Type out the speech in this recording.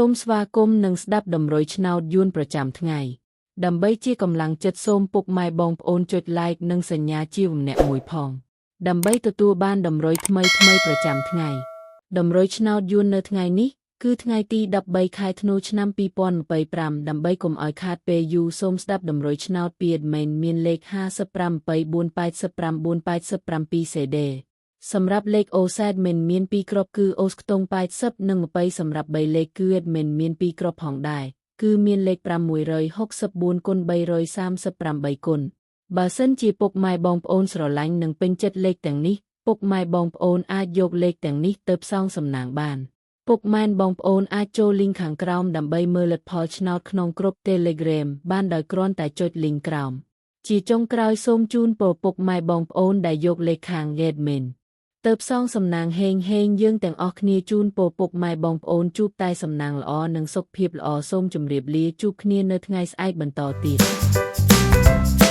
មស្វាគមន៍និងស្ដាប់តម្រុយឆ្នោតយួនប្រចាំថ្ងៃដើម្បីជាកម្លាំងចិត្តសូមពុកម៉ែបងប្អូនចុច Like និងសញ្ញាជាវម្នាក់មួយផងដើម្បីទទួលបានតម្រុយថ្មីៗប្រចាំថ្ងៃតម្រុយឆ្នោតយួននៅថ្ងៃនេះគឺថ្ងៃទី13ខែធ្នូឆ្នាំ2025ដើម្បីកុំឲ្យខាតពេលយូរសូមស្ដាប់តម្រុយឆ្នោតពី admin មានលេខ55 24 89 87 CD សម្រាប់លេខអូស admin មាន2គ្រាប់គឺអូសខ្ទង់80និង20សម្រាប់3លេខគឺ admin មាន2គ្រាប់ផងដែរគឺមានលេខ664គុណ338គុណបើសិនជាពុកម៉ែបងប្អូនស្រឡាញ់និងពេញចិត្តលេខទាំងនេះពុកម៉ែបងប្អូនអាចយកលេខទាំងនេះទៅផ្សងសំណាងបានពុកម៉ែបងប្អូនអាចចូលលីងខាងក្រោមដើម្បីមើលលទ្ធផលឆ្នោតក្នុងក្រុម Telegram បានដោយគ្រាន់តែចុចលីងក្រោមជាចុងក្រោយសូមជូនពរពុកម៉ែបងប្អូនដែលយកលេខខាង admin ទៅផ្សងសំណាងហេងហេងយើងទាំងអស់គ្នាជូនពរពុកម៉ែបងប្អូនជួបតែសំណាងល្អនិងសុខភាពល្អសូមជម្រាបលាជួបគ្នានៅថ្ងៃស្អែកបន្តទៀត។